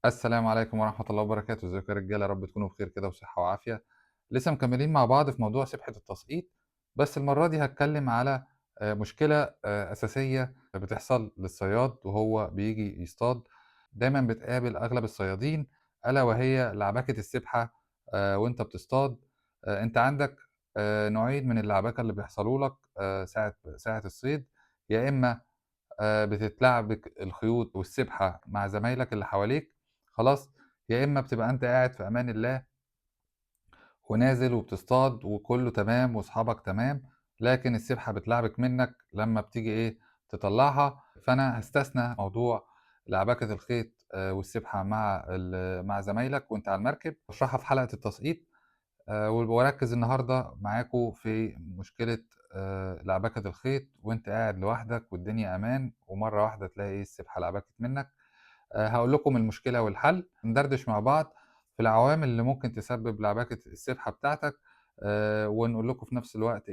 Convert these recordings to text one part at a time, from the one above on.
السلام عليكم ورحمة الله وبركاته. ازيكم يا رجالة؟ يا رب تكونوا بخير كده وصحة وعافية. لسه مكملين مع بعض في موضوع سبحة التسقيط، بس المرة دي هتكلم على مشكلة أساسية بتحصل للصياد وهو بيجي يصطاد. دايما بتقابل أغلب الصيادين، ألا وهي لعبكة السبحة. وانت بتصطاد، انت عندك نوعين من اللعبكة اللي بيحصلوا لك ساعة الصيد. يا إما بتتلعبك الخيوط والسبحة مع زمايلك اللي حواليك، خلاص، يا إما بتبقى أنت قاعد في أمان الله ونازل وبتصطاد وكله تمام وأصحابك تمام، لكن السبحة بتلعبك منك لما بتيجي تطلعها. فأنا هستثنى موضوع لعبكة الخيط والسبحة مع زمايلك وأنت على المركب، هشرحها في حلقة التسقيط. واركز النهارده معاكم في مشكلة لعبكة الخيط وانت قاعد لوحدك والدنيا امان، ومرة واحدة تلاقي السبحة لعبكت منك. هقول لكم المشكلة والحل، ندردش مع بعض في العوامل اللي ممكن تسبب لعبكة السبحة بتاعتك، ونقول لكم في نفس الوقت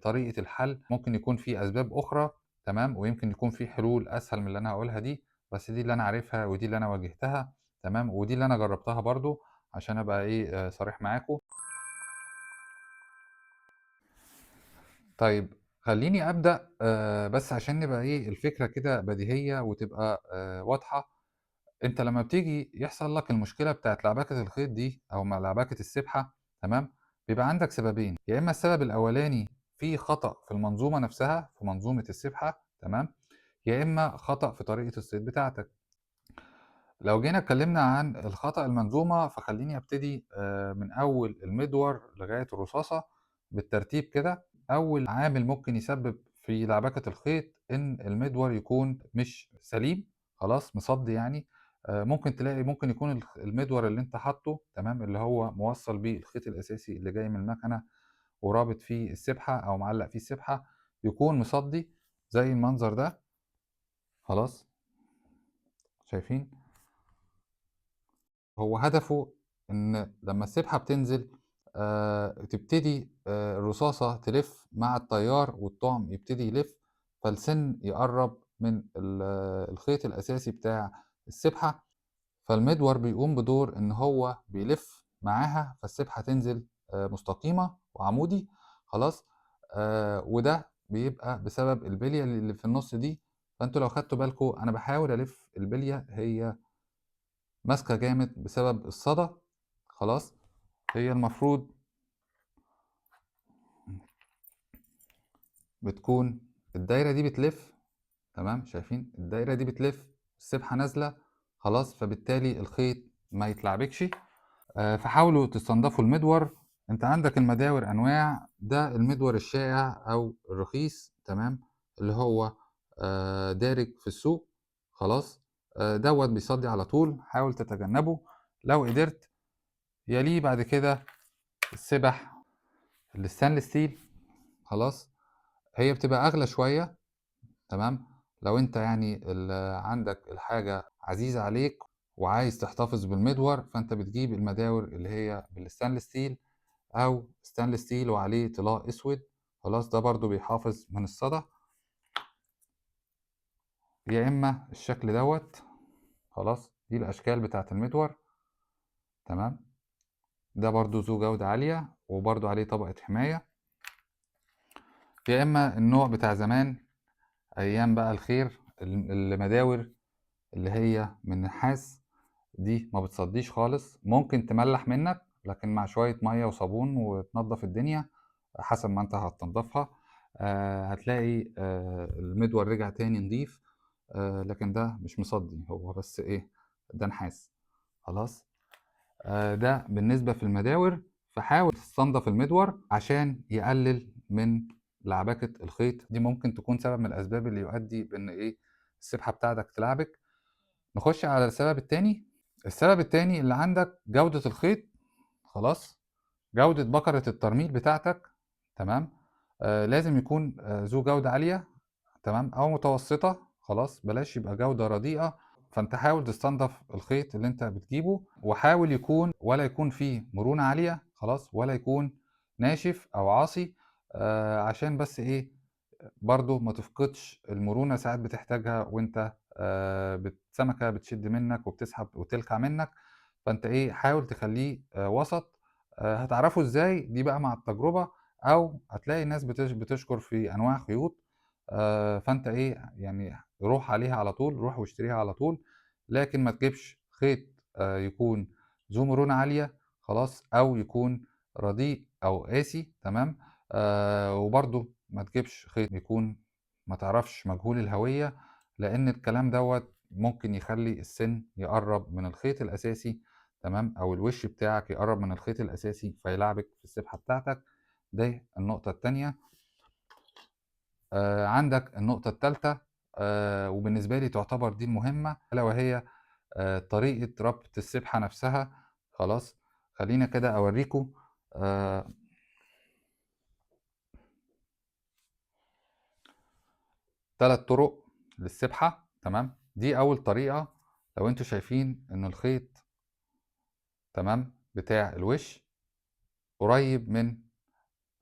طريقة الحل. ممكن يكون في أسباب أخرى، تمام، ويمكن يكون في حلول أسهل من اللي أنا هقولها دي، بس دي اللي أنا عارفها ودي اللي أنا واجهتها، تمام، ودي اللي أنا جربتها برضو عشان أبقى صريح معاكم. خليني أبدأ، بس عشان نبقى الفكرة كده بديهية وتبقى واضحة. أنت لما بتيجي يحصل لك المشكلة بتاعت لعبكة الخيط دي أو مع لعبكة السبحة، تمام، بيبقى عندك سببين. يا إما السبب الأولاني في خطأ في المنظومة نفسها، في منظومة السبحة، تمام، يا إما خطأ في طريقة الصيد بتاعتك. لو جينا اتكلمنا عن الخطأ المنظومة، فخليني أبتدي، من أول المدور لغاية الرصاصة بالترتيب كده. أول عامل ممكن يسبب في لعبكة الخيط إن المدور يكون مش سليم، خلاص، مصدي يعني. ممكن يكون المدور اللي انت حاطه، تمام، اللي هو موصل بيه الخيط الأساسي اللي جاي من المكنة ورابط فيه السبحة أو معلق فيه السبحة، يكون مصدي زي المنظر ده، خلاص، شايفين؟ هو هدفه إن لما السبحة بتنزل، تبتدي، الرصاصة تلف مع التيار والطعم يبتدي يلف، فالسن يقرب من الخيط الأساسي بتاع السبحة، فالمدور بيقوم بدور إن هو بيلف معاها، فالسبحة تنزل، مستقيمة وعمودي، خلاص. وده بيبقى بسبب البلية اللي في النص دي. فانتوا لو خدتوا بالكم أنا بحاول ألف البلية، هي ماسكة جامد بسبب الصدى، خلاص. هي المفروض بتكون الدايرة دي بتلف، تمام، شايفين الدايرة دي بتلف، السبحة نازلة، خلاص، فبالتالي الخيط ما يتلعبكش. فحاولوا تستنضفوا المدور. انت عندك المداور انواع، ده المدور الشائع او الرخيص، تمام، اللي هو، دارج في السوق، خلاص، دوت بيصدي على طول، حاول تتجنبه لو قدرت. يليه بعد كده السبح الستانلس ستيل، خلاص، هي بتبقى اغلى شويه، تمام، لو انت عندك الحاجه عزيزه عليك وعايز تحتفظ بالمدور، فانت بتجيب المداور اللي هي بالستانلس ستيل او ستانلس ستيل وعليه طلاء اسود، خلاص، ده برضو بيحافظ من الصدى. يا اما الشكل دوت، خلاص، دي الاشكال بتاعت المدور، تمام، ده برضو ذو جودة عالية وبرضو عليه طبقة حماية. يا اما النوع بتاع زمان، ايام بقى الخير، المداور اللي هي من نحاس، دي ما بتصديش خالص، ممكن تملح منك لكن مع شوية مية وصابون وتنظف الدنيا حسب ما انت هتنظفها، هتلاقي، المدور رجع تاني نضيف، لكن ده مش مصدي، هو بس ده نحاس، خلاص. ده بالنسبة في المداور. فحاول تستنضف المدور عشان يقلل من لعبكة الخيط دي، ممكن تكون سبب من الأسباب اللي يؤدي بإن السبحة بتاعتك تلعبك. نخش على السبب التاني. السبب التاني اللي عندك جودة الخيط، خلاص، جودة بكرة الترميل بتاعتك، تمام، لازم يكون، ذو جودة عالية، تمام، أو متوسطة، خلاص، بلاش يبقى جودة رديئة. فانت حاول تستنضف الخيط اللي انت بتجيبه، وحاول يكون ولا يكون فيه مرونة عالية، خلاص، ولا يكون ناشف او عاصي، عشان بس برضو ما تفقدش المرونة ساعات بتحتاجها وانت، سمكة بتشد منك وبتسحب وتلكع منك. فانت ايه، حاول تخليه وسط. هتعرفه ازاي دي بقى مع التجربة، او هتلاقي الناس بتشكر في انواع خيوط، فانت ايه يعني روح عليها على طول، روح واشتريها على طول. لكن ما تجيبش خيط يكون ذو مرونة عالية خلاص، او يكون رديء او قاسي، تمام. وبرده ما تجيبش خيط يكون ما تعرفش مجهول الهوية، لان الكلام دوت ممكن يخلي السن يقرب من الخيط الاساسي، تمام، او الوش بتاعك يقرب من الخيط الاساسي فيلعبك في السبحة بتاعتك. ده النقطة التانية. عندك النقطة التالتة، وبالنسبة لي تعتبر دي المهمة، ألا وهي طريقة ربط السبحة نفسها. خلاص، خلينا كده أوريكم. 3 طرق للسبحة، تمام. دي أول طريقة. لو انتوا شايفين إن الخيط، تمام، بتاع الوش قريب من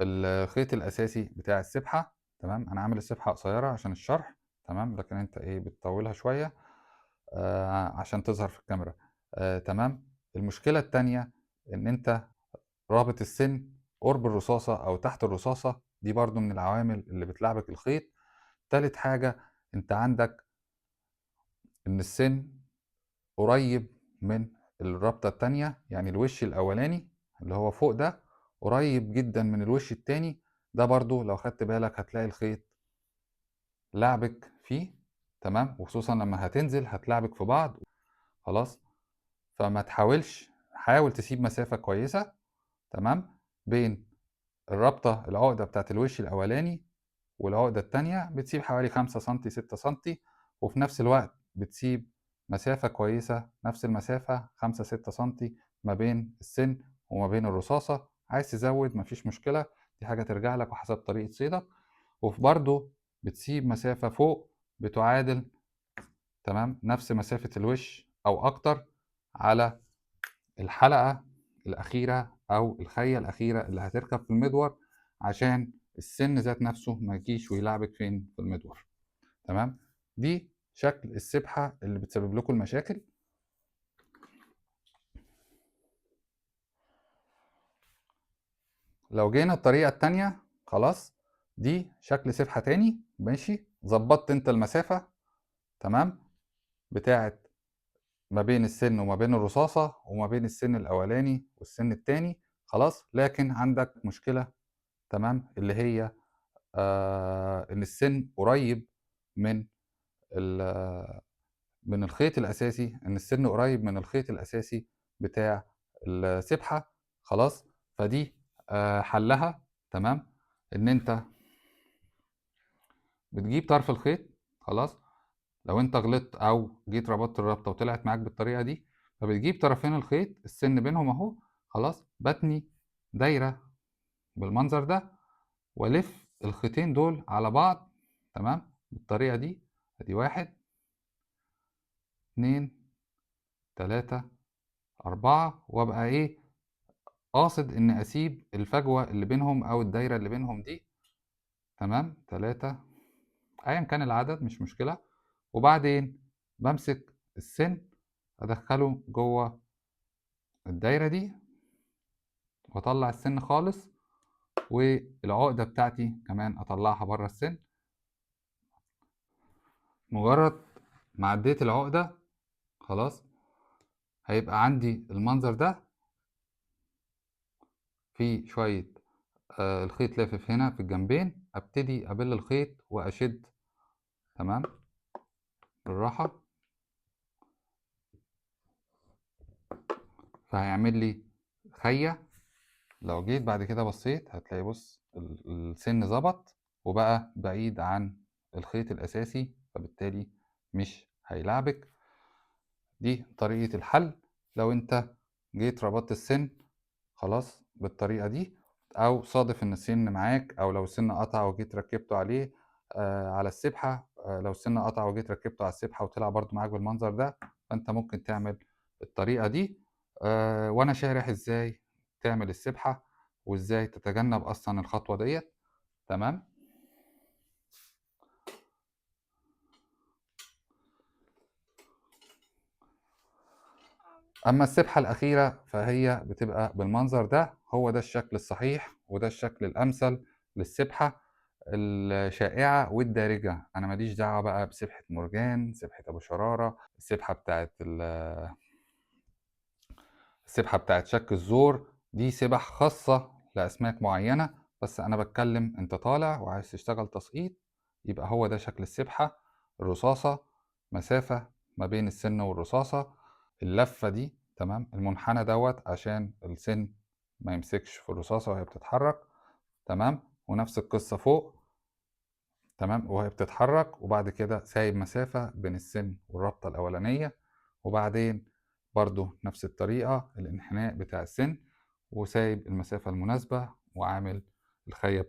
الخيط الأساسي بتاع السبحة، تمام. أنا عامل السبحة قصيرة عشان الشرح، تمام، لكن أنت إيه بتطولها شوية، عشان تظهر في الكاميرا، تمام. المشكلة التانية إن أنت رابط السن قرب الرصاصة أو تحت الرصاصة، دي برضو من العوامل اللي بتلعبك الخيط. تالت حاجة، أنت عندك إن السن قريب من الرابطة التانية، يعني الوش الأولاني اللي هو فوق ده قريب جدا من الوش التاني ده، برضو لو خدت بالك هتلاقي الخيط لعبك فيه، تمام، وخصوصا لما هتنزل هتلعبك في بعض. خلاص، فما تحاولش، حاول تسيب مسافة كويسة، تمام، بين الرابطة العقدة بتاعت الوش الأولاني والعقدة التانية، بتسيب حوالي 5 سنتي 6 سنتي، وفي نفس الوقت بتسيب مسافة كويسة نفس المسافة 5 6 سنتي ما بين السن وما بين الرصاصة. عايز تزود مفيش مشكلة، دي حاجة ترجع لك وحسب طريقة صيدك. وبرضه بتسيب مسافة فوق بتعادل، تمام، نفس مسافة الوش أو أكتر على الحلقة الأخيرة أو الخية الأخيرة اللي هتركب في المدور، عشان السن ذات نفسه ما يجيش ويلعبك فين في المدور، تمام. دي شكل السبحة اللي بتسبب لكم المشاكل. لو جينا الطريقة التانية، خلاص، دي شكل سبحة تاني، ماشي، ظبطت انت المسافة، تمام، بتاعت ما بين السن وما بين الرصاصة وما بين السن الأولاني والسن التاني، خلاص. لكن عندك مشكلة، تمام، اللي هي إن السن قريب من الخيط الأساسي، إن السن قريب من الخيط الأساسي بتاع السبحة، خلاص. فدي حلها، تمام، إن أنت بتجيب طرف الخيط، خلاص، لو أنت غلطت أو جيت ربطت الربطة وطلعت معاك بالطريقة دي، فبتجيب طرفين الخيط السن بينهم أهو، خلاص، بتني دايرة بالمنظر ده والف الخيطين دول على بعض، تمام، بالطريقة دي. ادي 1 2 3 4، وابقى ايه قاصد ان اسيب الفجوة اللي بينهم او الدايرة اللي بينهم دي، تمام، 3 ايا كان العدد مش مشكلة. وبعدين بمسك السن ادخله جوه الدايرة دي واطلع السن خالص، والعقدة بتاعتي كمان اطلعها بره السن. مجرد ما عديت العقدة خلاص هيبقى عندي المنظر ده، في شوية، الخيط لافف هنا في الجنبين. ابتدي ابل الخيط واشد، تمام، بالراحة، فهيعمل لي خية. لو جيت بعد كده بصيت هتلاقي بص السن ظبط وبقى بعيد عن الخيط الأساسي، فبالتالي مش هيلعبك. دي طريقة الحل لو انت جيت ربطت السن خلاص بالطريقة دي، أو صادف إن السن معاك، أو لو السن قطع وجيت ركبته عليه، على السبحة، لو السن قطع وجيت ركبته على السبحة وطلع برضو معاك بالمنظر ده، فأنت ممكن تعمل الطريقة دي. وأنا شارح إزاي تعمل السبحة وإزاي تتجنب أصلا الخطوة ديت، تمام. أما السبحة الأخيرة فهي بتبقى بالمنظر ده، هو ده الشكل الصحيح وده الشكل الأمثل للسبحة الشائعة والدارجة. أنا ماليش دعوة بقى بسبحة مرجان، سبحة أبو شرارة، السبحة بتاعت شك الزور، دي سبح خاصة لأسماك معينة، بس أنا بتكلم أنت طالع وعايز تشتغل تسقيط، يبقى هو ده شكل السبحة. الرصاصة، مسافة ما بين السن والرصاصة، اللفة دي تمام، المنحنى دوت عشان السن ما يمسكش في الرصاصة وهي بتتحرك، تمام، ونفس القصة فوق، تمام، وهي بتتحرك، وبعد كده سايب مسافة بين السن والرابطة الأولانية، وبعدين برضو نفس الطريقة الانحناء بتاع السن، وسايب المسافة المناسبة، وعامل الخية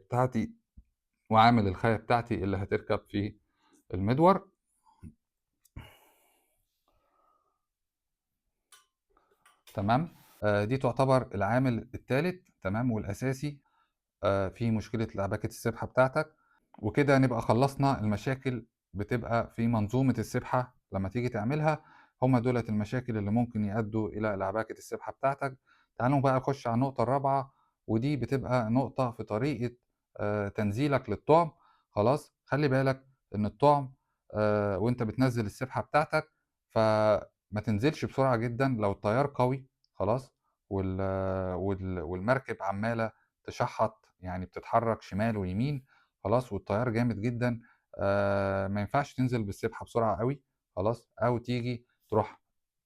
بتاعتي اللي هتركب في المدور. تمام. دي تعتبر العامل الثالث، تمام، والأساسي، في مشكلة لعبكة السبحة بتاعتك. وكده نبقى خلصنا المشاكل بتبقى في منظومة السبحة لما تيجي تعملها. هما دولت المشاكل اللي ممكن يؤدوا إلى لعبكة السبحة بتاعتك. تعالوا بقى نخش على النقطة الرابعة، ودي بتبقى نقطة في طريقة تنزيلك للطعم. خلاص، خلي بالك إن الطعم، وإنت بتنزل السبحة بتاعتك فما تنزلش بسرعة جدا لو التيار قوي، خلاص، والمركب عمالة تشحط، يعني بتتحرك شمال ويمين، خلاص، والتيار جامد جدا، ما ينفعش تنزل بالسبحة بسرعة قوي، خلاص، أو تيجي تروح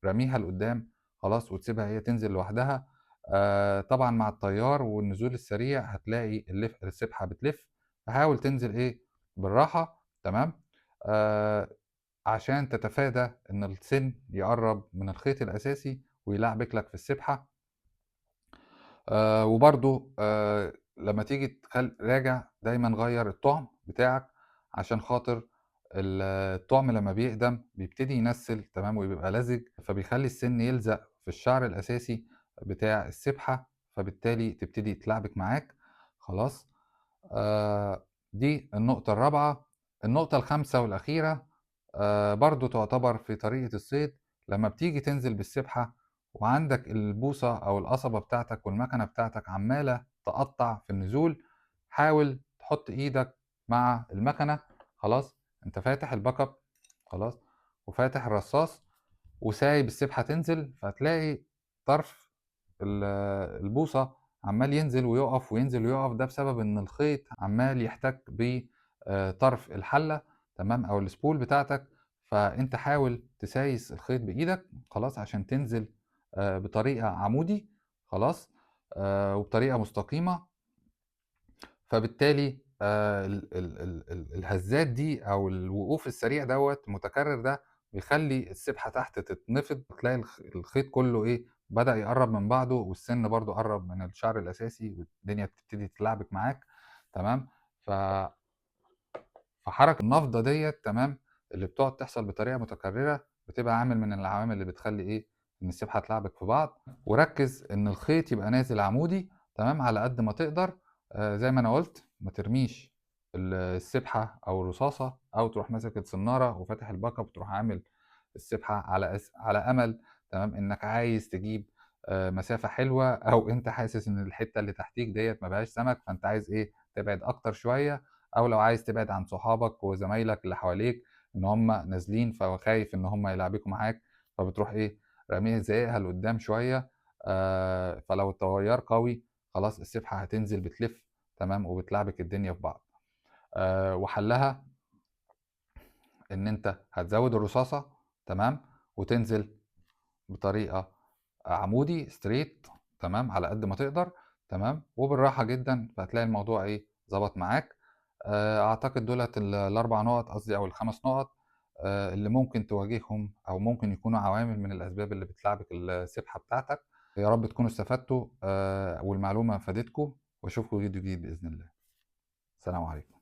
رميها لقدام، خلاص، وتسيبها هي تنزل لوحدها. طبعا مع التيار والنزول السريع هتلاقي السبحة بتلف، فحاول تنزل بالراحة، تمام، عشان تتفادى إن السن يقرب من الخيط الأساسي ويلعبك لك في السبحة. وبرضو، لما تيجي راجع دايما غير الطعم بتاعك، عشان خاطر الطعم لما بيقدم بيبتدي ينسل، تمام، وبيبقى لزج، فبيخلي السن يلزق في الشعر الأساسي بتاع السبحة، فبالتالي تبتدي تلعبك معاك. خلاص، دي النقطة الرابعة. النقطة الخامسة والأخيرة، برضو تعتبر في طريقة الصيد. لما بتيجي تنزل بالسبحة وعندك البوصة أو القصبة بتاعتك والمكنة بتاعتك عمالة تقطع في النزول، حاول تحط إيدك مع المكنة. خلاص، أنت فاتح الباك اب، خلاص، وفاتح الرصاص وسايب السبحة تنزل، فهتلاقي طرف البوصة عمال ينزل ويقف وينزل ويقف. ده بسبب إن الخيط عمال يحتك ب، طرف الحلة، تمام، أو السبول بتاعتك. فأنت حاول تسايس الخيط بإيدك، خلاص، عشان تنزل، بطريقة عمودي، خلاص، وبطريقة مستقيمة. فبالتالي، الهزات دي أو الوقوف السريع دوت المتكرر ده بيخلي السبحة تحت تتنفض، تلاقي الخيط كله بدأ يقرب من بعضه، والسن برضو قرب من الشعر الأساسي، والدنيا بتبتدي تلعبك معاك، تمام. فحركة النفضة ديت، تمام، اللي بتقعد تحصل بطريقة متكررة، بتبقى عامل من العوامل اللي بتخلي إن السبحة تلعبك في بعض. وركز إن الخيط يبقى نازل عمودي، تمام، على قد ما تقدر. زي ما أنا قلت، ما ترميش السبحة أو الرصاصة، أو تروح ماسك الصنارة وفاتح الباك اب وتروح عامل السبحة على أمل، تمام، إنك عايز تجيب، مسافة حلوة، أو أنت حاسس إن الحتة اللي تحتيك ديت ما بقاش سمك، فأنت عايز تبعد أكتر شوية، أو لو عايز تبعد عن صحابك وزمايلك اللي حواليك إن هم نازلين، فخايف إن هم يلعبكوا معاك، فبتروح راميها زقها لقدام شوية. فلو التيار قوي خلاص السبحة هتنزل بتلف، تمام، وبتلعبك الدنيا في بعض. وحلها إن أنت هتزود الرصاصة، تمام، وتنزل بطريقة عمودي ستريت، تمام، على قد ما تقدر، تمام، وبالراحة جدا، فهتلاقي الموضوع ظبط معاك. أعتقد دولت الأربع نقط، قصدي أو الخمس نقط، اللي ممكن تواجههم أو ممكن يكونوا عوامل من الأسباب اللي بتلعبك السبحة بتاعتك. يا رب تكونوا استفدتوا، والمعلومة فادتكم، وأشوفكم فيديو جديد بإذن الله. السلام عليكم.